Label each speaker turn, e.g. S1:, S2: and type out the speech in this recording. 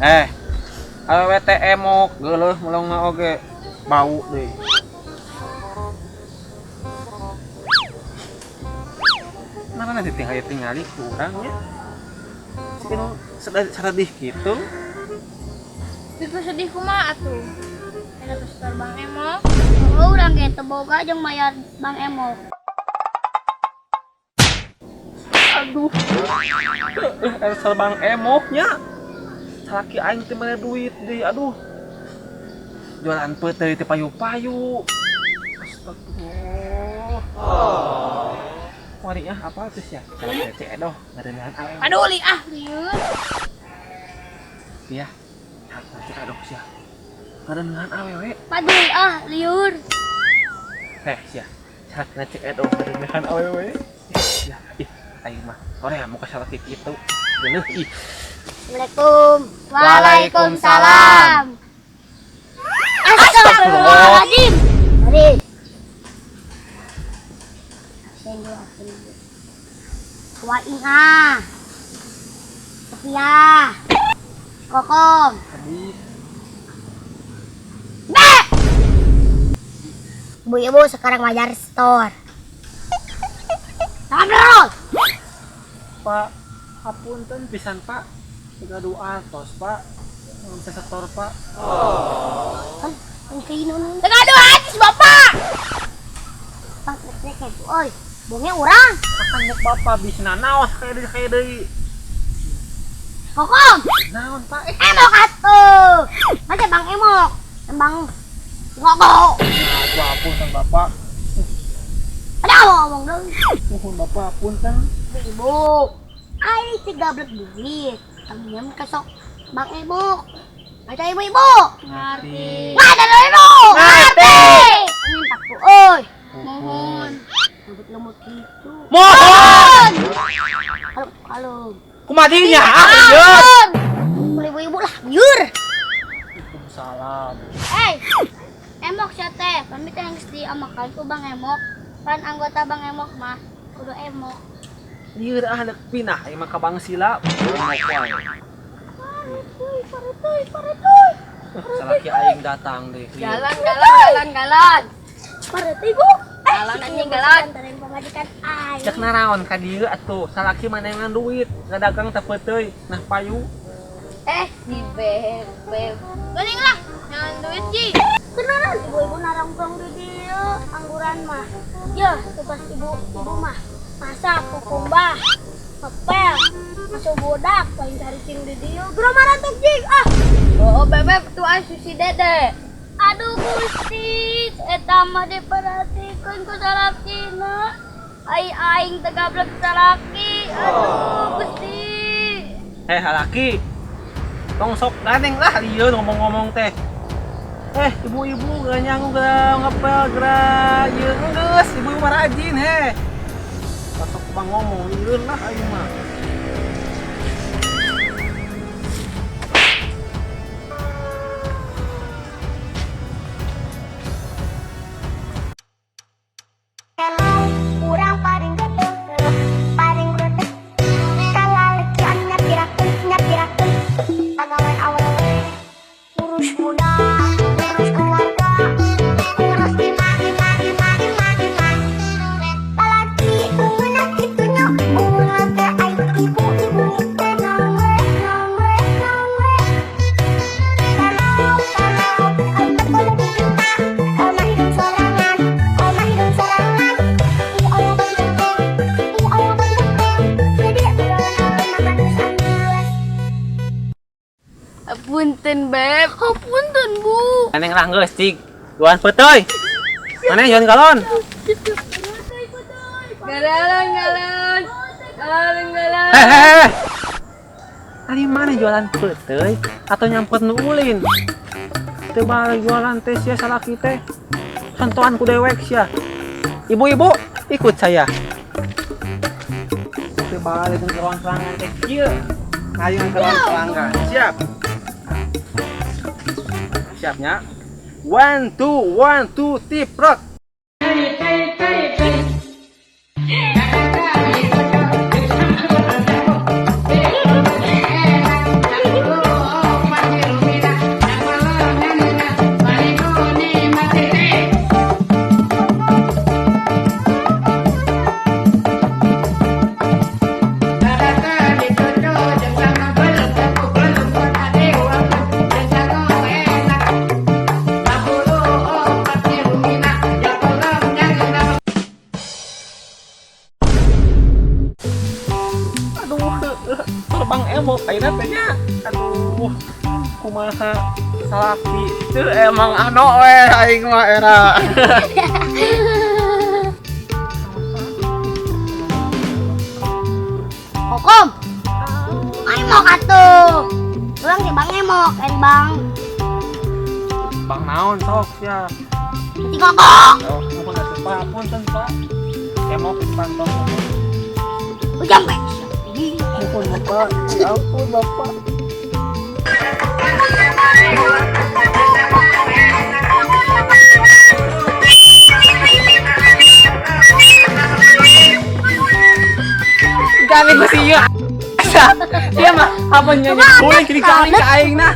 S1: Eh, awewe teh emok geuleuh melongna oge bau deui. Mana nanti tinggal-tinggali kurang ya. Sih sedih gitu.
S2: Itu sedih kumaha atuh? Eta teh setor Bang Emok.
S3: Oh, urang ge teu boga jeung mayar Bang Emok.
S1: Aduh. Eta Bang Emoknya. Salaki aing teh mere duit deui, aduh. Jualan peuteuy teh payu-payu. Astagfirullah. Oh. Wari ah apa tuh sia? Salaki teh edoh ngareuneuhan awewe.
S2: Aduh li ah lieur.
S1: Iya. Salaki teh edoh sia. Ngareuneuhan awewe.
S3: Padul ah lieur.
S1: Eh sia. Salaki teh edoh ngareuneuhan awewe. Ya, ih aing mah hoream muka salaki kitu. Geuleuh ih.
S3: Assalamualaikum. Waalaikumsalam. Astagfirullahaladzim. Mari. Kuat ah. Sophia. Kokom. Be. Ibu-ibu sekarang bayar store. Tangan dulu.
S1: Pak, hapunten pisan Pak. 32 tos Pak. Bisa setor Pak.
S3: Oh. Kan kayak
S2: 32 tos Bapak.
S3: Pak rek rek oi. Bonge urang.
S1: Akan nyek Bapak bisa nanaos kayak deui.
S3: Kokom.
S1: Naon Pak?
S3: Emok atuh. Macam Bang Emok. Bang Ngoko.
S1: Nah, apunten Bapak.
S3: Ada ngomong dong.
S1: Nuhun Bapak, apunten.
S3: Ibu. Ai 13 duit. Tangnyam kesok Bang Emok. Ada ibu-ibu.
S2: Ngerti.
S3: Ada ibu.
S1: Ngerti.
S3: Minta ku oi.
S2: Mohon.
S3: Lumut-lumut gitu.
S1: Mohon.
S3: Kalau kalau
S1: kumadinya ah lieur.
S3: Ibu-ibu lah lieur.
S1: Waalaikumsalam.
S3: Eh, Emok sia teh, kami teh geus diamakan ku Bang Emok. Pan anggota Bang Emok mah kudu emok.
S1: Lieur ah leuk pinah ieu mah ka Bang Sila. Emok wae.
S3: Paretoy, paretoy.
S1: Salaki aing datang deh.
S2: Jalan, jalan, jalan, jalan.
S3: Paretoy, Bu.
S2: Jalan anjing jalan.
S3: Antarin pamajikan aing.
S1: Cek naraon ka dieu atuh, salaki manengan duit, ngadagang teh peuteuy, nah payu.
S2: Eh, di beb.
S3: Geuning lah, jangan duit ji. Kenalan ibu-ibu narangkong di dieu, angguran mah. Yeuh, tugas ibu-ibu mah masak kukumbah, ngepel, masuk budak, lain cari cing di dieu. Geura maratok jing ah.
S2: Oh, bebek tuh ah susi dede.
S3: Aduh Gusti, eta mah diperhatikeun ku salakina. Ai aing teh gablek salaki. Aduh Gusti.
S1: Eh, halaki. Tong sok gandeng lah lieur ngomong-ngomong teh. Eh, ibu-ibu geura nyangu geura ngepel geura ieu geus, ibu-ibu mah rajin heh. Sok bang ngomong lieur lah aing mah.
S2: Punten beb.
S3: Oh, punten Bu.
S1: Neneng lah geus cik. Duan peutoy. Maneh juan galon.
S2: Galon galon. Galon galon.
S1: Heh Ari mana jualan peuteuy atau nyampet nu ulin? Teu balik jualan teh sia salaki teh. Contohan ku dewek sia. Ibu-ibu, ikut saya. Teu balik ke ruang pelanggan teh kieu. Ayo ke ruang pelanggan. Siap. Siapnya. 1 2 1 2 tiprot. Aduh, terbang emok ayeuna teh nya. Aduh, kumaha salaki teu emang ano we aing mah era.
S3: Kokom. Emok atuh. Urang si Bang Emok, lain Bang.
S1: Bang naon sok sia.
S3: Si Kokom.
S1: Oh, ampun atuh Pak, punten Pak. Emok pantong.
S3: Ujang bae.
S1: Ampun Bapak, ampun Bapak. Gani ko siya. Siya mah apa nyanyi boleh kiri kali ka aing nah.